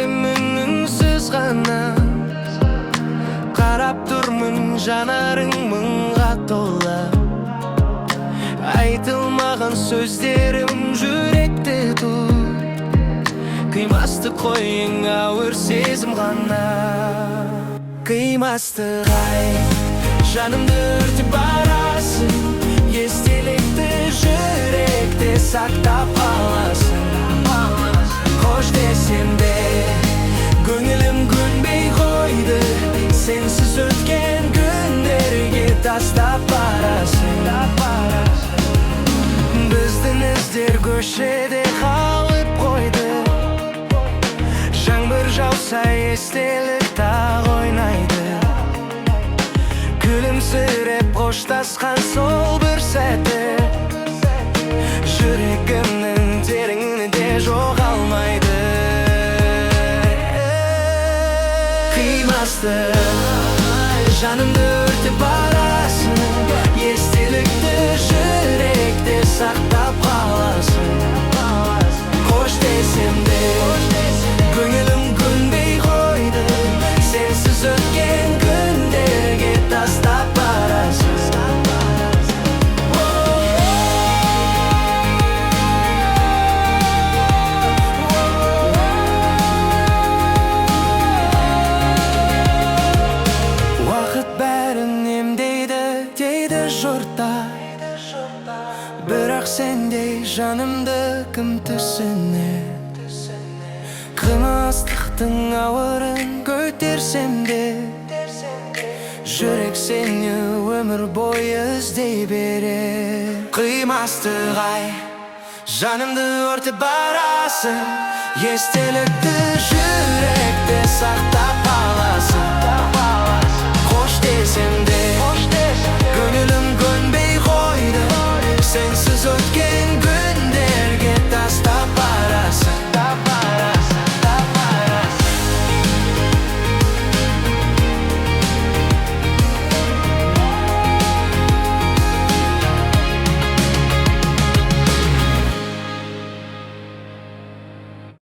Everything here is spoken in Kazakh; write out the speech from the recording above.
Сөйлесемін үнсіз ғана. Қарап тұрмын, жанарың мұңға тола. Айтылмаған сөздерім жүректе тұр. Қимастық қой, ең ауыр сезім ғана. Қимастық ай, жанымды өртеп барасың. Естелікті жүректе сақтап қаласың. Қош десем де, көңілім көнбей қойды. Сенсіз өткен күндерге тастап барасың. Біздің іздер көшеде қалып қойды. Жаңбыр жауса, естелік тағы ойнайды. Күлімсіреп қоштасқан сол бір сәтті жүрегімнің тереңінде жоғалмайды. Қимастық, жанымды өртеп барасың. Естелікті жүректе сақтап қаласың. Қош десем де, көңілім көнбей қойды. Сенсіз өткен күндерге тастап барасың. Уақыт бәрін емдейді дейді жұрттар. Бірақ сендей жанымды кім түсінер? Қимастықтың ауырын көтерсем де, жүрек сені өмір бойы іздей берер. Қимастық ай, жанымды өртеп барасың. Естелікті жүректе сақтап қаласың. Қош десем де.